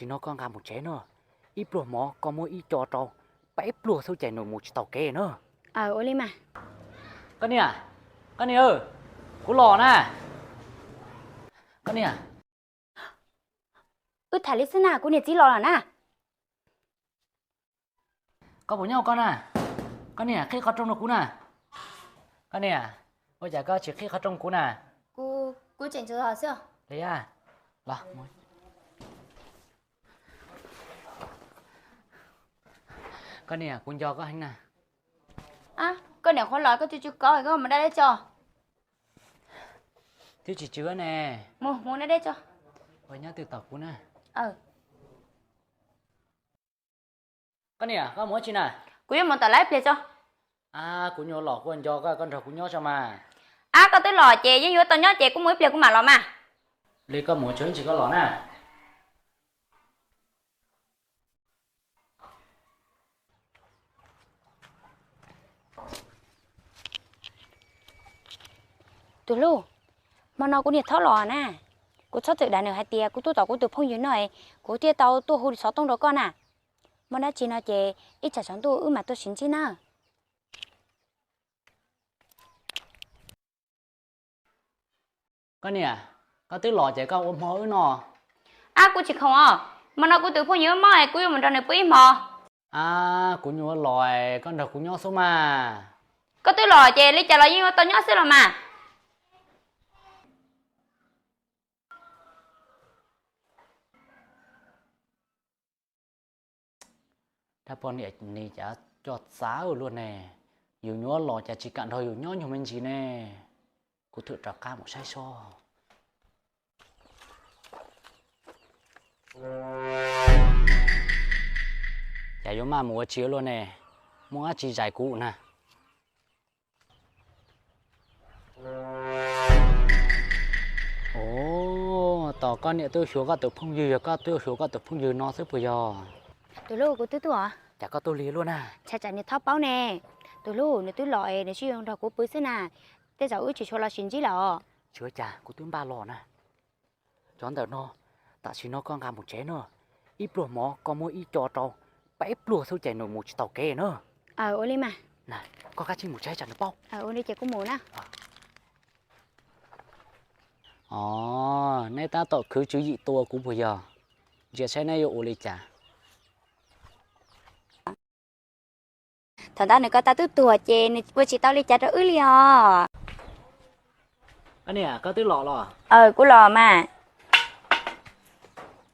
Tsis no koj nqa mus tsev na, ib pluag mov koj muab ib co rau, peb pluag xwb ces nws mus tsis taus kev na. Ua li mas. Koj niam, koj niam, kuv los na. Koj niam. Wb tham li xwb na, kuv niam txiv los lawm na. Koj puas nyob koj na? Koj niam, qhib qhov rooj rau kuv na. Koj niam, ua cas koj tsis qhib qhov rooj kuv na? Kuv tseem xwb. Koj niam, kuv nco koj heev na. Koj niam qhuav los koj tsw tsw koj, koj mus dab deb tso. Twb tsis tsw ne. Mus, mus dab deb tso. Ua nyob twj tom kuv na. Koj niam, koj mus ua tsi na? Kuv yuav mus tom lawv ib pliag tso. Kuv nyuam los kuv nco koj, koj nrog kuv nyob tso mas. Ab, koj twb los ces yeej yuav tau nyob ces kuv mus ib pliag kuv mam los mas. Li koj mus tso ib ntsis koj los na. Tus hlub, hmo no kuv niam thaub los na. Kuv txhob txwm dag nws hais tias kuv tuaj tom kuv tus phooj ywg no, kuv thiaj tau tuaj hu xov tooj rau koj na. Muaj dab tsi no ces ib tsam tsaus ntuj wb mam tuaj sib ntsib na. Koj niam, koj twb los ces koj ua hmo wb noj. Ab, kuv tsis khoom os. Hmo no kuv tus phooj ywg mob es kuv yuav mus nrog nws pw ib hmo. Ab, kuv nyuam los, koj nrog kuv nyob xwb mas. Koj twb los ces li cas los yeej yuav tau nyob xwb los mas. Dab poj niam ni cas coj txav luaj ne, yus nyuam los cas tsis kam nrog yus nyob nyuag me ntsis ne. Kuv thwm rov qab mus saib seb. Cas yuav maj mus ua tsi luaj ne, muaj dab tsi zais kuv na. Ov, tos koj niam twb xyuas koj tus phooj ywg, yog koj twb xyuas koj tus phooj ywg no xwb puas yog? Tus hlub, kuv twb tuaj os. Cas koj tuaj lig luaj na? Ntshai tsam niam thaub paub ne. Tus hlub, nws twb los es nws tsis zoo nrog kuv pw xwb na. Tej zaum wb tsis tshua los sib ntsib lawm os. Tsis ua cas, kuv twb npaj los na. Cov ntawm no, tam sim no koj nqa mus tsev na. Ib pluag mov koj muab ib co rau, peb pluag xwb ces nws mus tsis taus kev na. Ua li mas. Koj kav tsij mus tsev tsam nws paub. Ua li ces kuv mus na. Os, neb tab tom khwv tswv yim tua kuv puas yog? Ntsia saib neb yuav ua li cas. Thaum ntawd nws ko taw twb tuag ces nws ua tsis tau li cas rau wb li os. Koj niam, koj twb los los? Kuv los mas.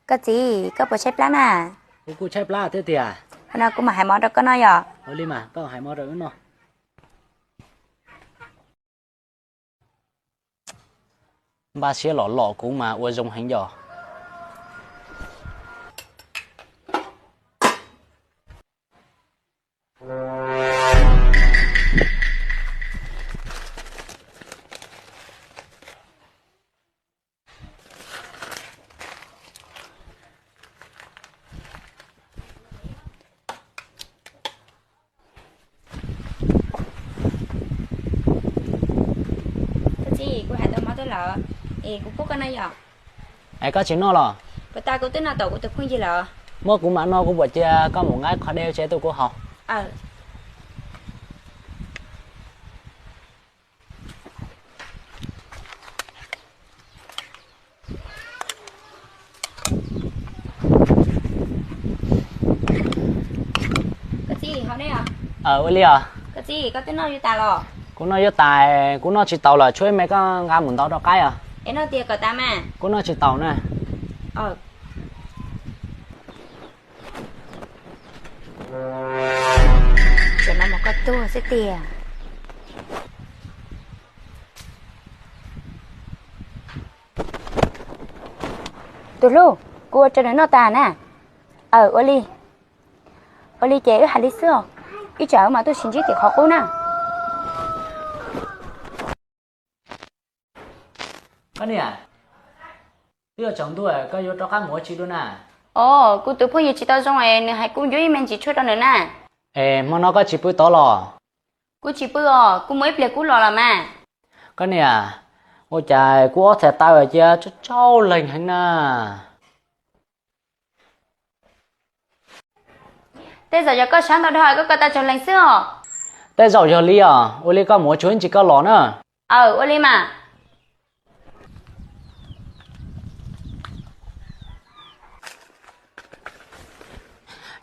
Koj txiv, koj puas tshaib plab na? Kuv kuj tshaib plab thiab tiag. Hmo no kuv mam hais mov rau koj noj yom. Ua li mas, koj hais mov rau wb noj. Npaj siab los lom kuv mas ua zoo heev yom. Koj txiv, kuv hais tau mov tuaj lawm, es kuv pub koj noj yom. Es koj tsis noj los? Puas tas, kuv twb noj tom kuv tus phooj ywg lawm. Muab kuv mam noj, kuv puas cia koj mus nqa qho dej tsev tuaj kuv haus. Koj txiv, haus dej os. Ua li os. Koj txiv, koj twb noj yuav tas los? Kuv noj yuav tas, kuv noj tsis taus lawm, tshuav ib me koj nqa mus ntov rau qaib os. Es noj tiag kom tas mas. Kuv noj tsis taus na. Tseem no mus koj tuag xwb tiag. Tus hlub, kuv ua rau nws noj tas na. Aw, ua li. Ua li ces wb hais li xwb os. Ib tsam wb mam tuaj sib ntsib tim qhov qub na. Koj niam, twb yuav tsaus ntuj, koj yuav rov qab mus ua tsi dua na? Os, kuv tus phooj ywg tsis tau zoo es nws hais kuv yuav ib me ntsis tshuaj rau nws na. Es hmo no koj tsis pw tod los? Kuv tsis pw os, kuv mus ib pliag kuv los los mas. Koj niam, ua cas kuv ob txhais taw cia tsaug tsaug leeg heev na. Tej zaum yog koj sab ntau dhau koj ko taw tsaug lees xwb os. Tej zaum yog li os, ua li koj mus ua tsuag ib ntsis koj los na. Aw, ua li mas.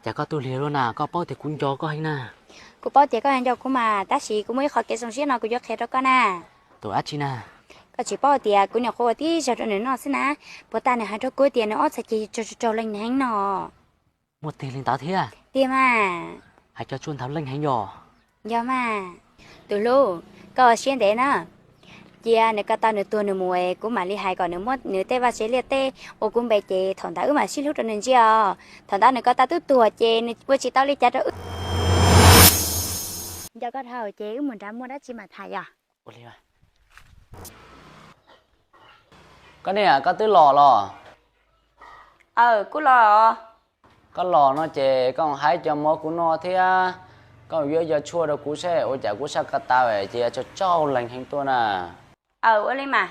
Cas koj tuaj lig luaj na, koj paub tias kuv nco koj heev na. Kuv paub tias koj nco kuv mas, tab sis kuv muaj ib qho kev zoo siab no kuv yuav qhia rau koj na. Tus dab tsi na? Koj tsis paub tias kuv nyuam qhuav ua tib zaug rau nws noj xwb na, puag ta nws hais rau kuv tias nws ob txhais ceg tsaug tsaug lees heev no. Muaj tiag li ntawd thiab? Tiag mas. Hais cov tshuaj ntawd leej heev yog? Yog mas. Tus hlub, koj ua siab ntev na. Cia nws ko taw nws tuag nws mus es kuv mam li hais kom nws muab nws tej vaj tsev liaj teb ua kuv npe ces thaum ntawd wb mam sib hlub rau nws ntsia os. Thaum ntawd nws ko taw twb tuag ces nws ua tsis tau li cas rau wb. Nco koj dhau ces wb mus nrad muaj dab tsi mam tham yog. Koj niam, koj twb los los? Aw, kuv los. Koj los no ces koj hais cov mov kuv noj thiab koj yuav cov tshuaj rau kuv seb ua cas kuv sab ko taw ces tsaug tsaug lees heev tuaj na. Aw, ua li mas.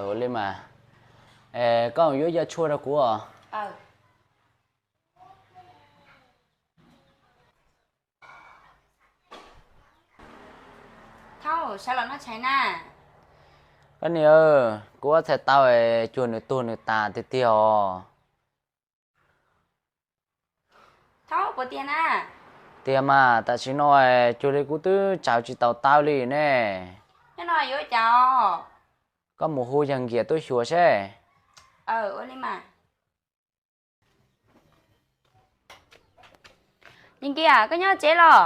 Ua li mas. Koj yuav cov tshuaj rau kuv os. Koj niam, kuv ob txhais taw cuag nws tuag nws tas tiag tiag os. Tiag mas, tam sim no cuag li kuv twb tsaws tsis tau taw li ne. Koj mus hu yawg Nkias tuaj xyuas seb. Yawg Nkias, koj nyob tsev los?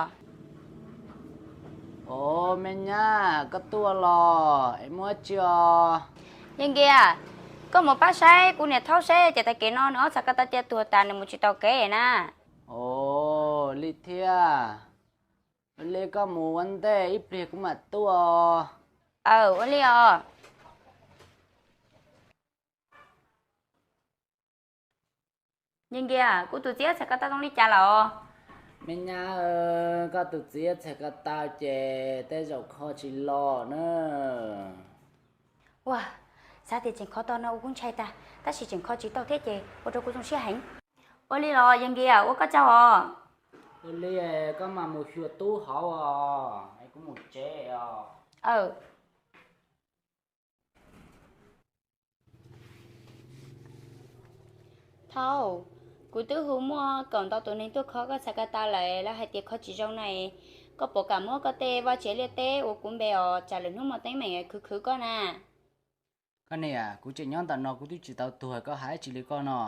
Os, me nyab, koj tuaj los es muaj dab tsi os? Yawg Nkias, koj mus pab saib kuv niam Thaub seb ces tag kis no nws ob txhais ko taw cia tuag tas nws mus tsis tau kev na. Os, li thiab. Ua li koj mus ua ntej ib pliag kuv mam tuaj. Aw, ua li os. Yawg Nkias, kuv tus txiv txhais ko taw zoo li cas lawm? Me nyab, koj tus txiv txhais ko taw ces tej zaum kho tsis los na. Ua, xav tias tseem kho tau no ua kuv ntshai tag, tab sis tseem kho tsis tau thiab ces ua rau kuv zoo siab heev. Ua li los Yawg Nkias, ua koj tsaug os. Ua li, koj mam mus xyuas tub hauv os, es kuv mus tsev os. Thaub, kuv twb hu muaj kaum ntau tus neeg tuaj kho koj txhais ko taw lawm, lawv hais tias kho tsis zoo na. Koj puas kam muab koj tej vaj tsev liaj teb ua kuv npe os, tsam lwm hnub muaj teeb meem khwv khwv koj na? Koj niam, kuv tseem nyob ntawm no kuv twb tsis tau tuag, koj hais dab tsi li koj no?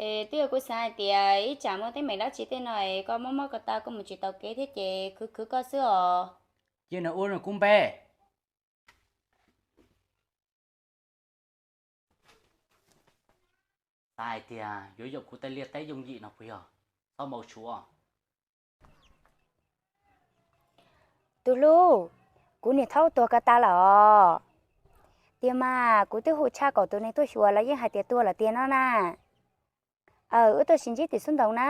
Es twb yog kuv xav hais tias ib tsam muaj teeb meem dab tsi tej no es koj mob mob ko taw koj mus tsis tau kev thiab ces khwv khwv koj xwb os. Cia nws ua nws kuv npe. Xav hais tias yuav yuam kuv tej liaj teb yooj yim no puas yog? Txhob npau suav. Tus hlub, kuv niam Thaub tuag ko taw lawm os. Tiag mas, kuv twb hu tshaj kaum tus neeg tuaj xyuas los yeej hais tias tuag lawm tiag no na. Aw, wb tuaj sim ntsib tim xub ntoos na.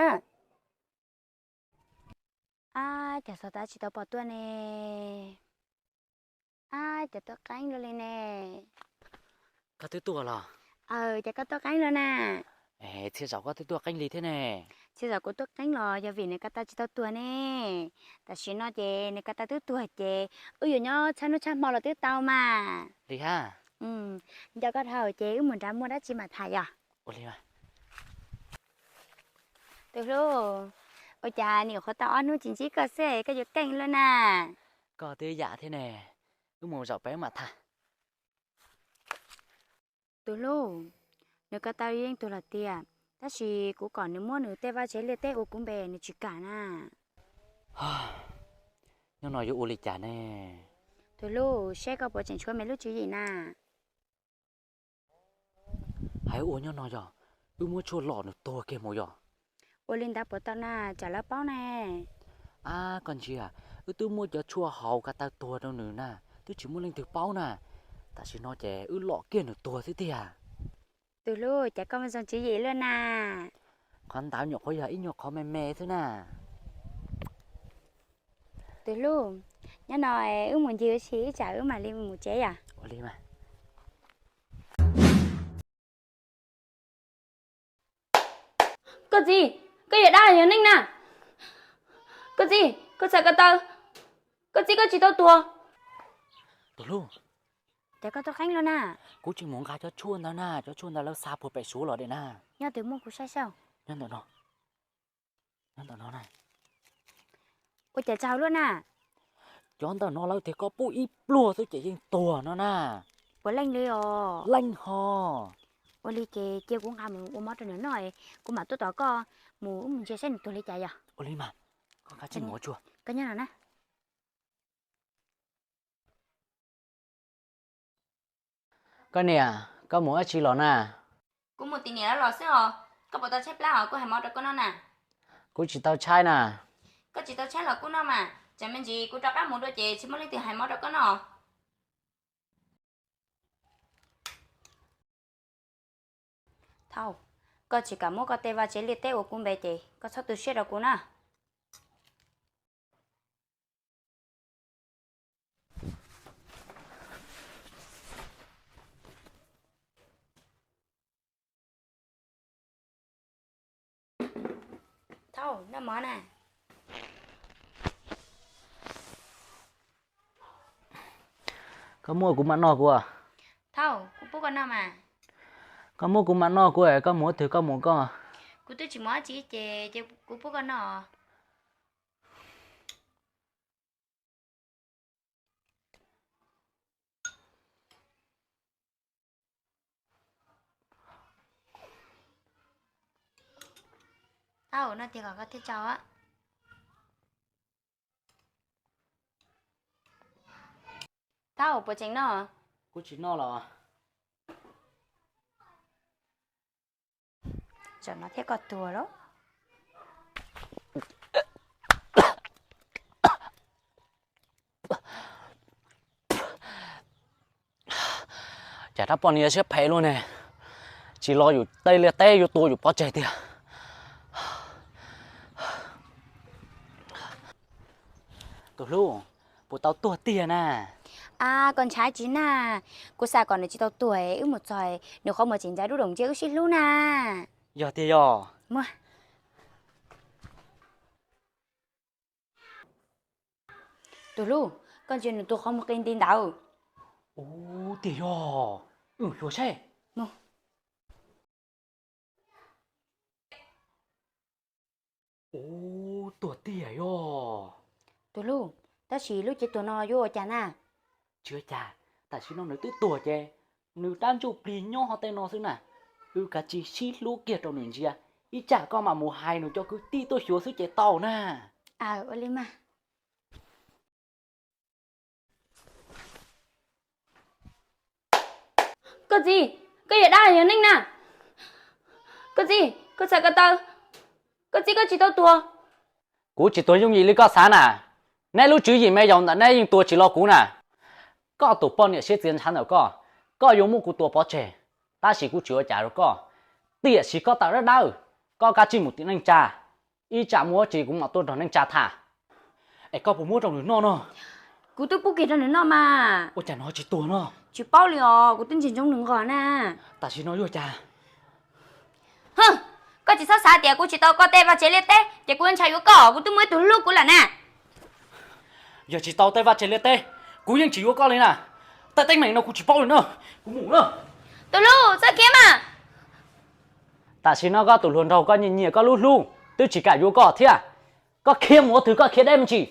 Ab, cas xov tas tsis tau pom tuaj ne? Ab, cas tuaj qeeb luaj li ne? Koj twb tuaj los? Aw, cas koj tuaj qeeb luaj na? Txhia zaum koj twb tuaj qeeb li thiab ne. Txhia zaum kuv tuaj qeeb los yog vim nws ko taw tsis tau tuag ne. Tam sim no ces nws ko taw twb tuag ces wb yuav nyob txhab hnub txhab hmo los twb tau mas. Li hab. Nco koj dhau ces wb mus nrad muaj dab tsi mam tham yog. Tus hlub, ua cas nim qhuav tau ob hnub tsis ntsib koj xwb koj yuav keej luaj na? Koj twb yam thiab ne, wb mus zaum pem mam tham. Tus hlub, nws ko taw yeej tuag lawm tiag, tab sis kuv kom nws muab nws tej vaj tsev liaj teb ua kuv npe nws tsis kam na. Nyob no yuav ua li cas ne? Tus hlub, seb koj puas tseem tshuav me lub tswv yim na? Hais ua nyob no yog wb muab tshuaj lom nws tuag kiag mus yog? Ua li ntawd puas tau na, tsam lawv paub ne. Ab, koj ntsia, wb twb muab cov tshuaj haus ko taw tuag rau nws na, twb tsis muaj leej twg paub na. Tam sim no ces wb lom kiag nws tuag xwb tiag. Tus hlub, cas koj muaj zoo tswv yim luaj na. Qhov ntawd nyuam qhuav yog ib nyuag qhov me me xwb na. Tus hlub, nyob no wb mus ncig ua si ib tsam wb mam li mus tsev yom. Koj txiv, koj yog dab yog neeg na? Koj txiv, koj txhais ko taw, koj txiv koj tsis tau tuag. Tus hlub, cas koj tuaj qeeb luaj na? Kuv tsis mus nqa cov tshuaj ntawd na, cov tshuaj ntawd lawv xa puag pem Suav los de na. Nyob twg muab kuv saib saib. Nyob ntawm no, nyob ntawm no na. Ua cas tsaug luaj na? Cov ntawm no lawv tias koj pub ib pluag xwb ces yeej tuag no na. Puav leej li os? Leej ho. Ua li ces cia kuv nqa mus ua mov rau nws noj, kuv mam tuaj tos koj mus wb mus ntsia saib nws tuag li cas yog. Ua li mas, koj nqa tsij mus ua tsuag. Koj nyob no na. Koj niam, koj mus dab tsi los na? Kuv mus tim niam lawv los xwb os. Koj puas tau tshaib plab os, kuv hais mov rau koj noj na. Kuv tsis tau tshaib na. Koj tsis tau tshaib los kuj noj mas, tsam me ntsis kuv rov qab mus dua ces tsis muaj leej twg hais mov rau koj noj. Thaum koj tsis kam muab koj tej vaj tsev liaj teb ua kuv npe ces koj txhob tu siab rau kuv na. Thaum noj mov na. Koj muab kuv mam noj kuv. Thaum kuv pub koj noj mas. Koj muab kuv mam noj kuv, koj mus ua twg koj mus koj. Kuv twb tsis mus dab tsi ces, ces kuv pub koj noj. Tau, noj tiag kom koj thiaj tsaug. Tau, puas tseem noj? Kuv tsis noj los. Tsam no thiab koj tuag lauj. Cas rab poj niam siab phem luaj ne, tsis los yus tej liaj teb yuav tua yus pov tseg tiag. Tus hlub, puas tau tuag tiag na? A, koj ntshai tsis na, kuv xav kom nws tsis tau tuag, wb mus txog nws qhov muag tseem ntsaws dub doom ntsia wb sib hlub na. Yog tiag yog. Tus hlub, koj ntsia nws tus qhov muag qi nti ntawd. Ub, tiag yog, wb xyuas seb. Ub, tuag tiag yog. Tus hlub, tab sis lub cev tuag no yuav ua cas na? Tsis ua cas, tam sim no nws twb tuag ces nws rab ntsuj plig nyob hauv tej no xwb na. Wb kav tsij sib hlub kiag rau nws ntsia, ib tsam koj mam mus hais nws cov kwv tij tuaj xyuas xwb ces tau na. Aw, ua li mas. Koj txiv, koj yog dab yog neeg na? Koj txiv, koj txhais ko taw, koj txiv koj tsis tau tuag. Kuv tsis tuag yooj yim li koj xav na. Neb lub tswv yim me yaus ntawm neb yeej tua tsis los kuv na. Koj tus poj niam siab txias ntshav ntawm koj, koj yuav muab kuv tua pov tseg, tab sis kuv tsis ua cas rau koj. Tiam sis koj tawm dawb dawb, koj kav tsij mus tim neej tsa, ib tsam muaj dab tsi kuv mam tuaj nrog neej tsa tham. Es koj puas muab rau nws noj no? Kuv twb pub kiag rau nws noj mas. Ua cas nws ho tsis tuag no? Tsis paub li os, kuv twb ntsia ntsoov nws nqos na. Tam sim no yuav cas? Hwj, koj tsis txhob xav tias kuv tsis tau koj tej vaj tsev liaj teb ces kuv yuav ntshai yuav koj, kuv twb muaj ib tug hlub kuv lawm na. Yog tsis tau tej vaj tsev liaj teb, kuv yeej tsis yuav koj li na. Tej teeb meem no kuv tsis paub li na, kuv mus na. Tus hlub, txhob khiav mas. Tam sim no koj tus hluas nraug koj nyiam nyiam koj lub hlub twb tsis kam yuav koj thiab. Koj khiav mus ua twg koj khiav deb me ntsis.